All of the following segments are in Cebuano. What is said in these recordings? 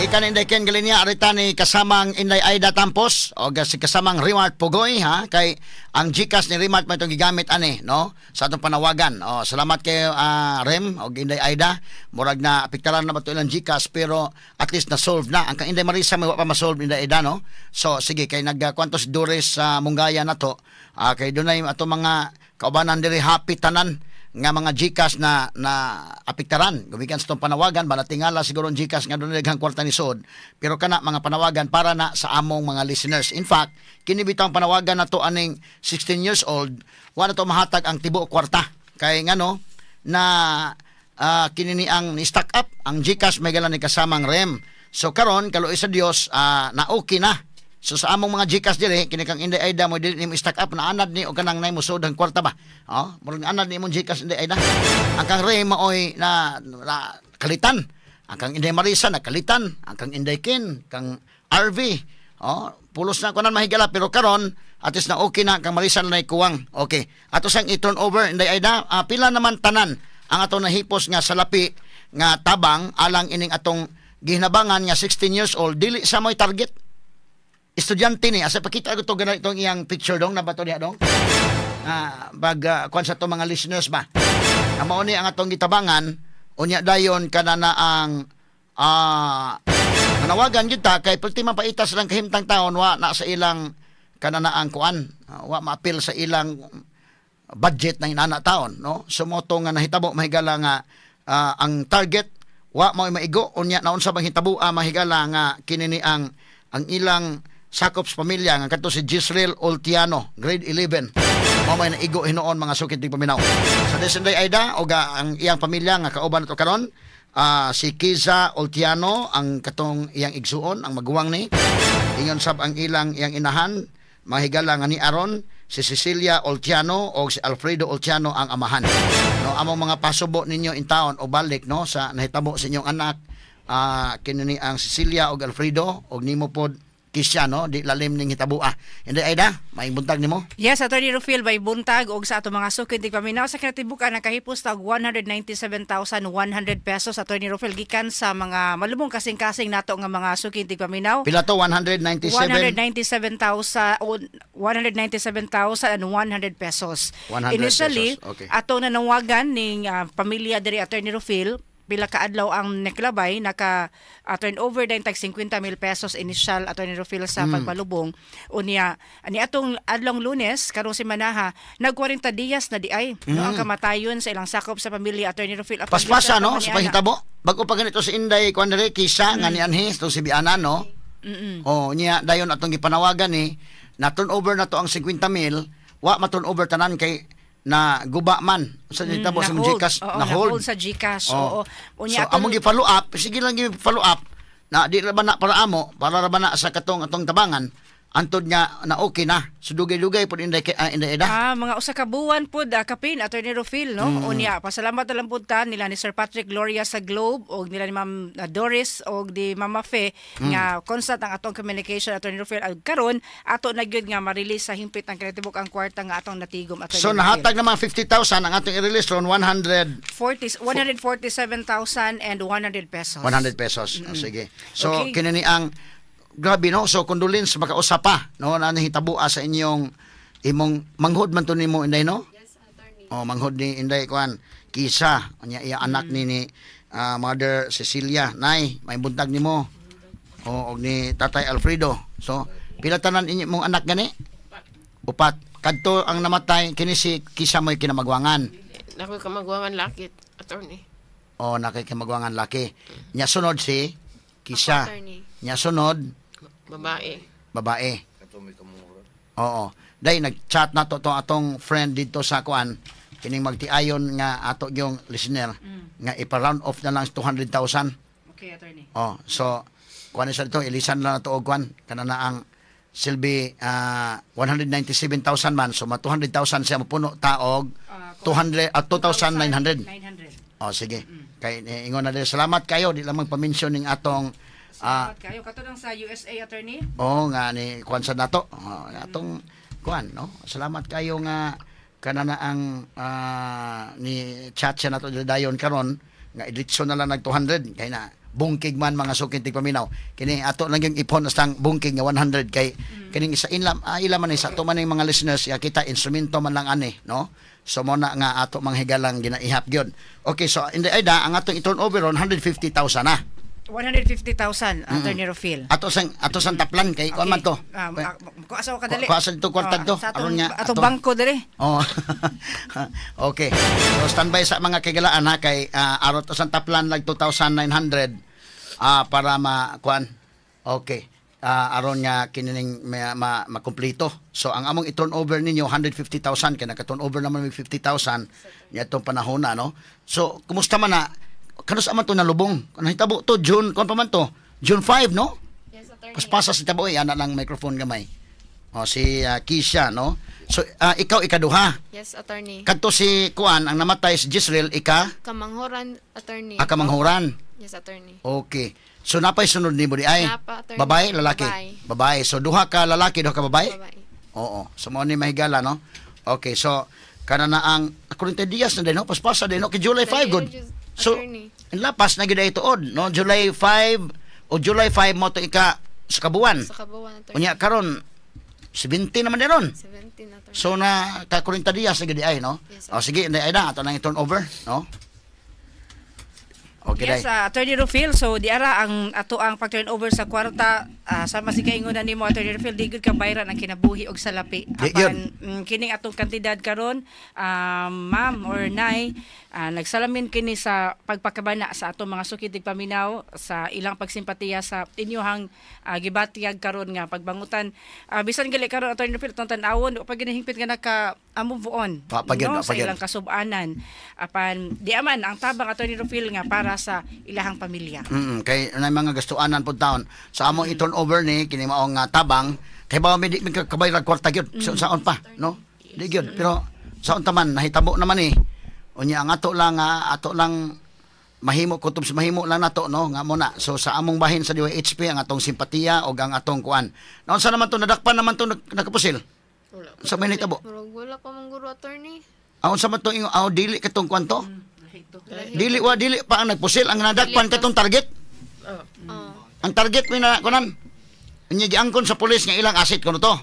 Gikan Inday Ken Galinia, arita ni kasamang Inday Aida Tampos o si kasamang Rimart Pugoy, ha, kay ang GCash ni Rimart man itong gigamit ani, no, sa atong panawagan. O, salamat kay Rem o Inday Aida. Murag na apektaran na ba ito ilang GCash, pero at least na solve na. Ang kang Inday Marisa may wa pa ma-solve, Inday Aida, no. So sige, kay nagkwanto si Doris sa Mungaya na to, kay dunay ato mga kaubanan diri, happy tanan nga mga GCash na na apektaran gumikan sa itong panawagan. Balatingala siguro ang GCash nga dunay daghang kwarta ni sod, pero kana mga panawagan para na sa among mga listeners. In fact, kini bitawng panawagan na to aning 16 years old, wa na to mahatag ang tibuok kwarta kay ngano na kini ni ang ni stack up ang GCash may gala ni kasamang Rem. So karon, kaluoy sa Dios, na okay na. So sa among mga GCash diri, kini kang Inday Aida mo, dili nimo stack up na anad ni og kanang nay musod ang kwarta ba. Oh, murag anad ni imong GCash, Inday Aida. Ang kang Ray maoy na kalitan. Ang kang Inday Marisa nakalitan, ang kang Inday Ken, kang RV. Oh, pulos na kunan mahigala, pero karon at least na okay na, kang Marisa na kuwang. Okay. Ato sang i-turn over, Inday Aida, pila naman tanan ang ato nahipos nga salapi nga tabang alang ining atong gihinabangan nga 16 years old, dili sa mo'y target, estudyante ni. Asa pakita ko to ganito itong iyang picture dong nabato niya dong, bag kuan sa to mga listeners ba nga mao ni ang atong gitabangan. Unya dayon kana na ang manawagan kita kay perti man paitas lang kahimtang taon, wa na sa ilang kana na ang kuan, wa maapil sa ilang budget ng inana taon, no. So mo to nga nahitabo, mahigala, nga ang target wa mao maigo. Unya naunsa bang hitabo, mahigala, nga kini ni ang ilang sakop sa pamilya nga kadto si Gisrel Oltiano, grade 11, mao may naigo hinuon, mga sukit di paminaw. Sa Desenday Aida og ang iyang pamilya nga kauban nato karon, si Kiza Oltiano ang katong iyang igsuon, ang maguwang ni ingon sab ang ilang iyang inahan, mahigala, nga ni aron si Cecilia Oltiano o si Alfredo Oltiano ang amahan, no. Among mga pasubo ninyo in taon o balik, no, sa nahitabo sa inyong anak, kini ni ang Cecilia og Alfredo og nimo pod Kisya, no, di lalim ning hitabua. Hindi Aida, may buntag nimo. Yes, Attorney Rufil, may buntag og sa ato mga sukid di paminaw sa kinatibukan nakahipos tag 197,100 pesos, Attorney Rufil, gikan sa mga malumong kasing-kasing nato nga mga sukid di paminaw. Pila to, 197? 197,000, 197,100 pesos. 100 Initially, pesos. Okay. Ato nanawagan ning pamilya diri, Attorney Rufil, pila ka adlaw ang naklabay, naka turnover din tag 50 mil pesos initial, Attorney Rufil, sa pagpalubong. Unya ani atong adlong Lunes karong semanaha, nag 40 dias na di ay, no, ang kamatayon sa ilang sakop sa pamilya, Attorney Rufil. Apan Paspasa gyud no sa sa pamilya. Pahitabo. Bago pa ganito si Inday kuan diri Kisa nga nianhi to si Biana, no. Oh, niya dayon atong gipanawagan ni na turn over na to ang 50 mil, wa ma turn over tanan kay na guba man sa nitabo sa Na-hold. GCash. Oo, na hold na-hold sa GCash. Oh. Oo. Unya So among gi-follow up, sige lang gi-follow up na di ra ba na para amo, para ra ba na sa katong atong tabangan antod nga na okay na. So dugay-dugay pud Inday Inday Aida. Ah, mga usa ka buwan pud, kapin, Attorney Rufil, no. Unya pasalamat na lang pud ta nila ni Sir Patrick Gloria sa Globe og nila ni Ma'am Doris og di Mama Fe nga constant ang atong communication, Attorney Rufil. Ug karon ato na gyud nga ma-release sa himpit ang kinatibuk ang kwarta nga atong natigom, Attorney So Rufil. nahatag naman 50,000, ang atong i-release ron 100 40 147,100 pesos. 100 pesos. Oh, sige. So kini ni ang grabe, no. So condolence makausa pa, no, na nahitaboa sa inyong imong manghod man to nimo, Inday, no? Yes, Attorney. Oh, manghod ni Inday kuan Kisa, unya iya anak ni Mother Cecilia. Nay, may buntag nimo. Oh, og ni Tatay Alfredo. So pila tanan inyo mong anak gani? Upat. Kadto ang namatay, kini si Kisa mo'y kinamagwangan. Nakoy kamagwangan laki, Attorney. O nakikamagwangan laki. Nya sunod si Kisa. Ako, Attorney. Nya sunod Babae. Babae. Oo. Day nag-chat na to atong friend dito sa kuan kining magtiayon nga ato yung listener nga ipa-round off na lang 200,000. Okay, Attorney. Oh, so kuan sa dito ilisan lang na to og kuan kana na ang silbi, 197,000 man, so ma 200,000 siya mapuno taog 200 at 2,900. 900. Oh, sige. Kay ingon na din, salamat kayo, di lamang pa-mention ning atong Salamat kayo. Kato lang sa USA, Attorney. Oo nga ni kuan sa nato. Oh, atong kuan, no. Salamat kayo nga kana na ang ni chat siya nato dayon karon nga idritso na lang nag 200 kay na Bungkig man, mga suking tigpaminaw. Kini ato lang yung ipon sa bungkig nga 100 kay kining isa ila, ila man ni sa ato man ning mga listeners ya kita instrumento man lang ani, no? So mo na nga ato mga higalang ginaihap gyud. Okay, so Inday Aida, ang atong i-turn over on 150,000 na. 150,000, Attorney Rofil. Ato sang taplan kay kuan man to. Kung asa ko kadali. Kuha sa dito kwarta to. Sa atong, Aron nga, atong bangko dire. Oh. Okay. So standby sa mga kigalaan ha, kay arot to sang taplan lag 2,900 para ma kuan. Okay. Aron nga kinining makumpleto. So ang among i-turn over ninyo 150,000 kay naka-turn over naman mig 50,000 niadtong panahon na, no. So kumusta man na, kanus man to nalubong? Nahitabo to June kuan pa man to? June 5, no? Yes, attorney. Paspasa si tabo eh, ana lang microphone gamay. O si Kisha, no? So ikaw ikaduha. Yes, attorney. Kadto si kuan, ang namatay si Jisrael, ika Kamanghuran, attorney. Kamanghuran. Yes, attorney. Okay. So napay sunod nimo di ay? Napa, attorney. Babae, lalaki? Babae. Babae. So duha ka lalaki, duha ka babae? Babae. Oo. So mao ni mahigala, no? Okay, so kana na ang 40 dias na din, no? Paspasa din, no? Kay July 5 good. So Attorney. lapas na gyud ay tuod, no? July 5 o July 5 mo to ika sa kabuan. Sa kabuan, attorney. Unya karon 70 naman din ron. 17, attorney. So na ka 40 dias na gyud ay, no? Yes, O sige, Inday Aida, ato nang i-turn over, no? Okay, Yes, day. Attorney Rufil, so di ara ang ato ang pag-turn over sa kwarta, sama si kaingon na nimo, Attorney Rufil, di gud ka bayran ang kinabuhi og salapi. Di Apan kining atong kantidad karon, ma'am or nay, nagsalamin kini sa pagpakabana sa atong mga suki tigpaminaw sa ilang pagsimpatiya sa inyuhang gibatyag karon nga pagbangutan. Bisan gali karon, Attorney Rufil, atong tan-awon pag ginahingpit nga naka move on Pa- pa gyud, no, pa sa gyud. ilang kasub-anan. Apan di aman ang tabang, Attorney Rufil, nga para sa ilahang pamilya. Kay na mga gastuanan pud taon. Sa among i-turn over ni kini maong tabang kay ba mi di mi kabay rag kwarta gyud sa saon pa, no? Di gyud, pero sa unta man nahitabo naman eh. Unya ang ato lang ato lang mahimo kutob sa mahimo lang nato, no, nga mo na. So sa among bahin sa DYHP ang atong simpatiya og ang atong kuan. Naunsa naman to, nadakpan naman to nakapusil? Wala. Sa may nahitabo? Murag wala pa man guro, attorney. Ang unsa man to ingon, dili katong kuan to? Dili wa dili pa ang nagpusil, ang nadakpan katong target. Oh. Ang target may na kunan. Unya giangkon sa pulis nga ilang asset kuno to.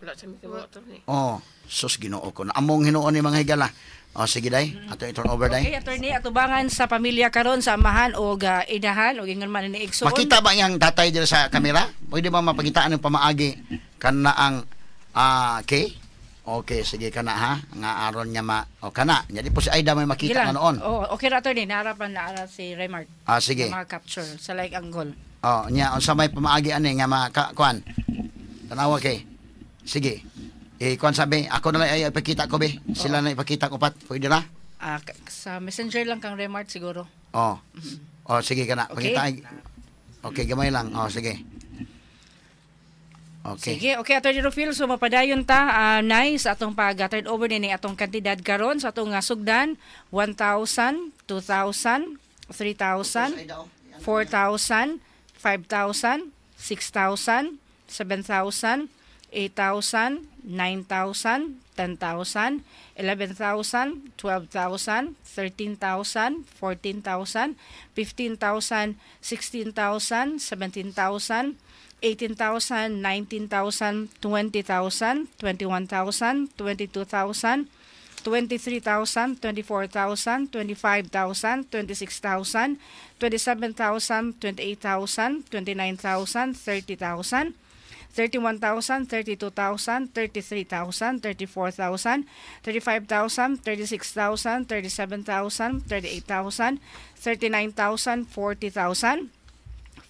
Wala sa mi attorney. Oh, sus, Ginoo ko na. Among hinuon ni mga higala. Oh, sige day, ato i-turn over day. Okay, attorney, atubangan sa pamilya karon sa amahan o inahan o ingon man ni igsoon. Makita ba iyang tatay dito sa kamera? Pwede ba mapakitaan ng pamaagi kana ang okay? Okay, sige kana ha. Nga aron niya ma o kana. Nya di po si Aida may makita Gilang. nga noon. Oh, okay ra, attorney, naharapan na ara si Remart. Ah, sige. Nga mga capture sa like angle. Oh, nya unsa may pamaagi ani nga ma kuan. Tanawa kay. Sige. Eh kuan sabi, ako na lang ay ipakita ko be. Sila na ipakita ko pat. Pwede ra? Sa Messenger lang kang Remart siguro. Oh. Oh, sige kana. Okay. Pakita. Okay, gamay lang. Oh, sige. Okay. Sige, okay, Attorney Rufil, so mapadayon ta, nay, sa atong pag turn over ni atong kantidad karon sa atong sugdan 1,000, 2,000, 3,000, 4,000, 5,000, 6,000, 7,000, 8,000, 9,000, 10,000, 11,000, 12,000, 13,000, 14,000, 15,000, 16,000, 17,000, 18,000, 19,000, 20,000, 21,000, 22,000, 23,000, 24,000, 25,000, 26,000, 27,000, 28,000, 29,000, 30,000, 31,000, 32,000, 33,000, 34,000, 35,000, 36,000, 37,000, 38,000, 39,000, 40,000,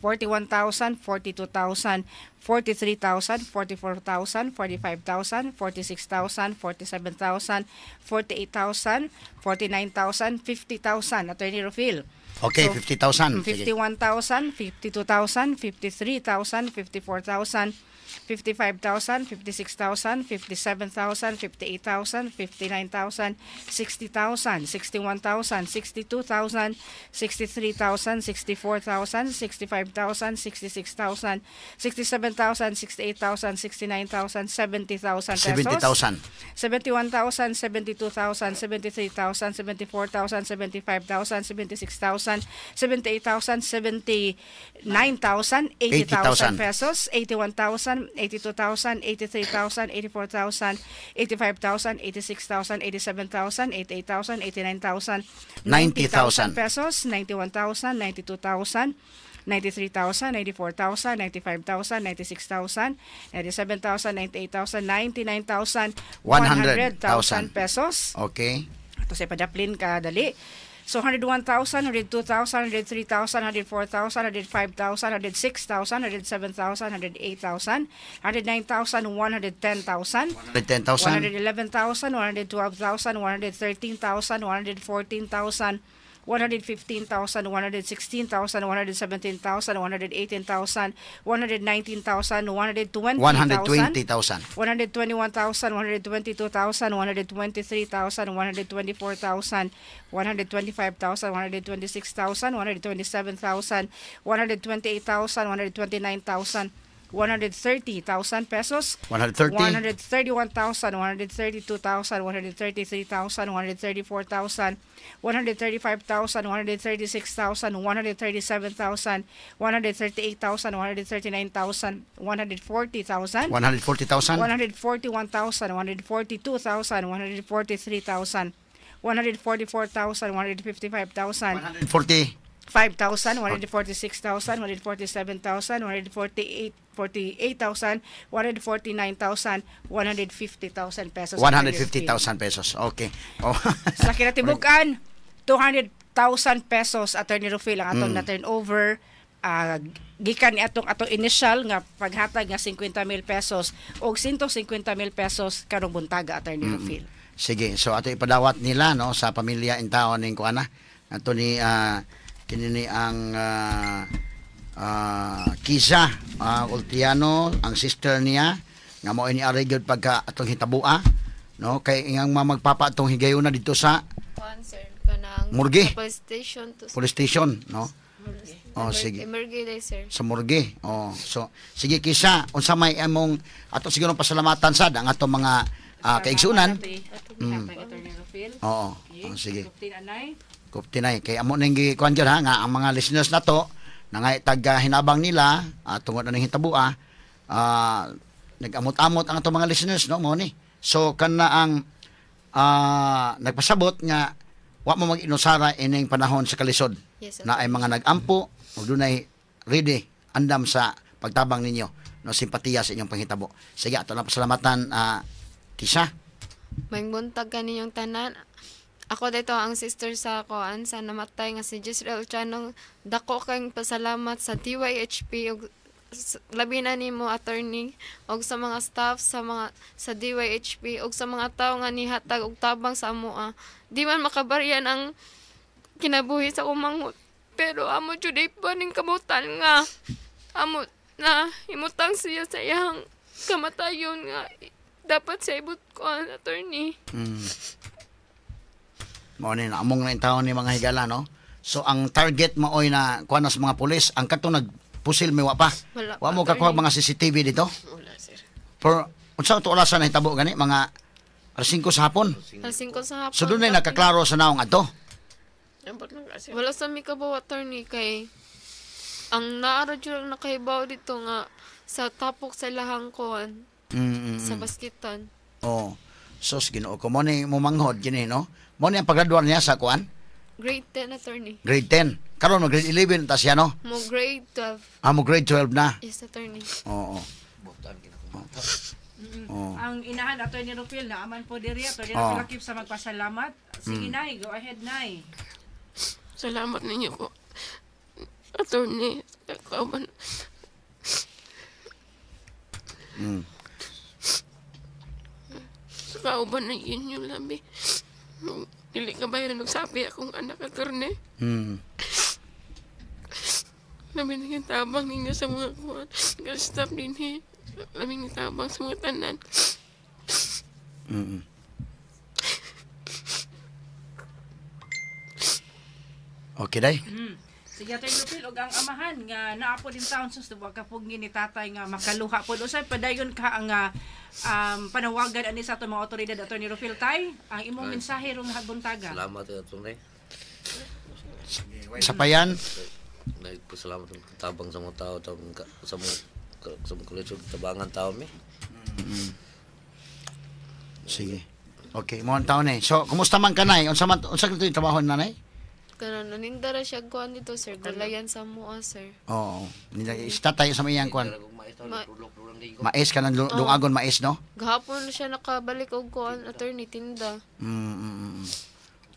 41,000, 42,000, 43,000, 44,000, 45,000, 46,000, 47,000, 48,000, 49,000, 50,000. Attorney Rufil. Okay, So, 50,000. Sige. 51,000, 52,000, 53,000, 54,000, 55,000, 56,000, 57,000, 58,000, 59,000, 60,000, 61,000, 62,000, 63,000, 64,000, 65,000, 66,000, 67,000, 68,000, 69,000, 70,000 pesos. 70,000. 71,000, 72,000, 73,000, 74,000, 75,000, 76,000, 77,000, 78,000, 79,000, 80,000 80,000 pesos, 81,000, 82,000, 83,000, 84,000, 85,000, 86,000, 87,000, 88,000, 89,000, 90,000 pesos, 91,000, 92,000, 93,000, 94,000, 95,000, 96,000, 97,000, 98,000, 99,000, 100,000 pesos. Okay. Ato sa padaplin ka dali. So 101,000, 102,000, 103,000, 104,000, 105,000, 106,000, 107,000, 108,000, 109,000, 110,000, 110,000. 111,000, 112,000, 113,000, 114,000, 115,000, 116,000, 117,000, 118,000, 119,000, 120,000, 120,000. 121,000, 122,000, 123,000, 124,000, 125,000, 126,000, 127,000, 128,000, 129,000, 130,000 pesos. 130. 131,000, 132,000, 133,000, 134,000, 135,000, 136,000, 137,000, 138,000, 139,000, 140,000, 140,000. 141,000, 142,000, 143,000, 144,000, 155,000, 140. 5,000, 146,000, 147,000, 148, 48,000, 149,000, 150,000 pesos. 150,000 pesos. Okay. Oh. Sa kinatibukan, 200,000 pesos, Attorney Rufil, ang atong na turnover gikan ni atong atong initial nga paghatag nga 50,000 pesos og 150,000 pesos karong buntaga, Attorney Rufil. Sige, so ato ipadawat nila, no, sa pamilya in taon ning kuana. Ato ni kini ni ang Kiza Ultiano, ang sister niya nga mao ni ari gyud pagka atong hitabua, no, kay ingang mamagpapa atong higayuna dito sa Kuan, sir, kanang Morgue. sa police station to Police station, no? Oh, sige. Emerge day, sir. Sa morgue. Oh, so sige Kisa, unsa may among ato siguro pasalamatan sad ang atong mga kaigsunan. Attorney Rufil. Oo. Oh, sige. Kuptin anay. Kuptinay kay amo ning gikuan dyan, ha, nga ang mga listeners nato nangay tag hinabang nila tungod na ning hitabua, nag-amot-amot ang atong mga listeners, no, mo ni. So kana ang nagpasabot nga wa mo mag-inusara ining panahon sa kalisod Yes, na ay mga nag-ampo ug dunay ready andam sa pagtabang ninyo, no, simpatiya sa inyong panghitabo. Sige, ato na pasalamatan, Tisa. Maayong buntag kaninyong tanan. Ako dito ang sister sa koan sa namatay nga si Jezreel Chanong. Dako kang pasalamat sa DYHP ug labi na nimo, attorney, og sa mga staff sa mga sa DYHP ug sa mga tawo nga nihatag og tabang sa amoa. Di man makabaryan ang kinabuhi sa kumangot. Pero amo jud pa ning kabutan nga amo na imutang siya sa iyang kamatayon nga dapat siya ibut ko, attorney. Mao ni na among na taon ni mga higala, no. So ang target maoy na kuan na sa mga pulis ang katong nagpusil may wa pa. Wala Wa pa, mo kakuha attorney. mga CCTV dito. Wala, sir. Pero unsa to orasan na hitabo gani, mga alas 5 sa hapon? Alas 5 sa hapon. So dunay nakaklaro sa naong adto. Ambot lang ka, sir. Wala sa mi kabaw, attorney, kay ang naara jud ang nakahibaw dito nga sa tapok sa ilahang kuan sa baskitan. Oh. Sus, Ginoo ko, mo ni mumanghod gini, no. Mo ni ang paggraduan niya sa kuan, Grade 10, attorney. Grade 10. Karon mo grade 11 ta siya, no. Mo grade 12. Ah, mo grade 12 na. Yes, attorney. Oo. Oo. Ang inahan, Attorney Rufil, naaman po diri, Attorney Oh. Rufil Akip sa magpasalamat. Sige, Nay, go ahead, Nay. Salamat ninyo po. Attorney, kauban. Sa kauban na yun yung labi. Dili ka bayaran nagsabi akong anak, attorney. Labi na yung tabang ninyo sa mga kuwan. Staff din eh. Labi na tabang sa mga tanan. Okay day. Sige, Attorney Rufil, ug ang amahan nga naa po din taon sus wa ka pug ni tatay nga makaluha pod. Usay padayon ka ang panawagan ani sa atong mga otoridad, Attorney Rufil, tay, ang imong mensahe rong buntaga. Salamat, attorney. Sa payan. Nagpasalamat sa tabang sa mga tao, tabang sa mga koleksyon, tabangan tao mi. Sige. Okay, mo ang taon eh. So, kumusta man ka, nay? Unsa man unsa kito yung trabaho nanay? Kanon naninda ra siya kuan dito, sir. Gulayan sa mua, sir. Oo. Nila si tatay sa iyang kuan. Kung mais tao, tulok lang di ko. Mais ka ng lungagon mais, no? Gahapon siya nakabalik og kuan, attorney, tinda.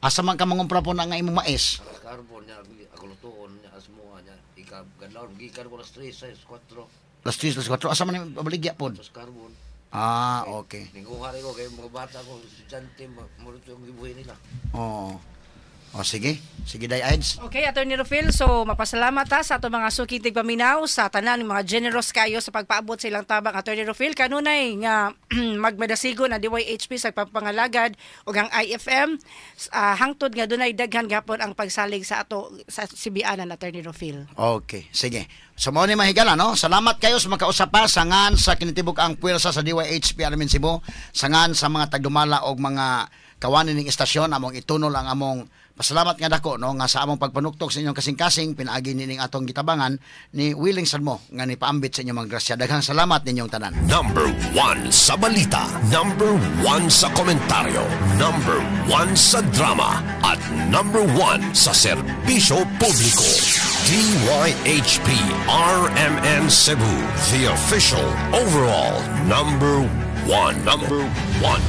Asa man ka mangumpra po na nga imong mais? Carbon niya, ako lutuon niya, asmuha niya. Ika gadlaw gikan ko alas 3, 6, 4 Las 3, las 4. Asa man yung baligya pod? sa carbon. Ah, okay. Ninguha rin ko kay mga bata ko, estudyante, murot yung gibuhi nila. Oo. O sige. Sige, Day Aids. Okay, Attorney Rufil, so mapasalamat ta sa atong mga suki tigpaminaw sa tanan mga generous kayo sa pagpaabot sa ilang tabang, Attorney Rufil. Kanunay nga magmadasigo na DYHP sa pagpangalagad ug ang IFM, hangtod nga dunay daghan gapon ang pagsalig sa ato sa Sibianan, Attorney Rufil. Okay, sige. So mao ni mahigala, no? Salamat kayo sa makausap pa sangan sa kinitibok ang puwersa sa DYHP Alamin Cebu, sangan sa mga tagdumala og mga kawanin ning istasyon. Among itunol ang among pasalamat nga dako, no, nga sa among pagpanuktok sa inyong kasing-kasing pinaagi nining atong gitabangan ni willing sad mo nga ni paambit sa inyong mga grasya. Daghang salamat ninyong tanan. Number 1 sa balita, number 1 sa komentaryo, number 1 sa drama, at number 1 sa serbisyo publiko. DYHP RMN Cebu, the official overall number 1. Number 1.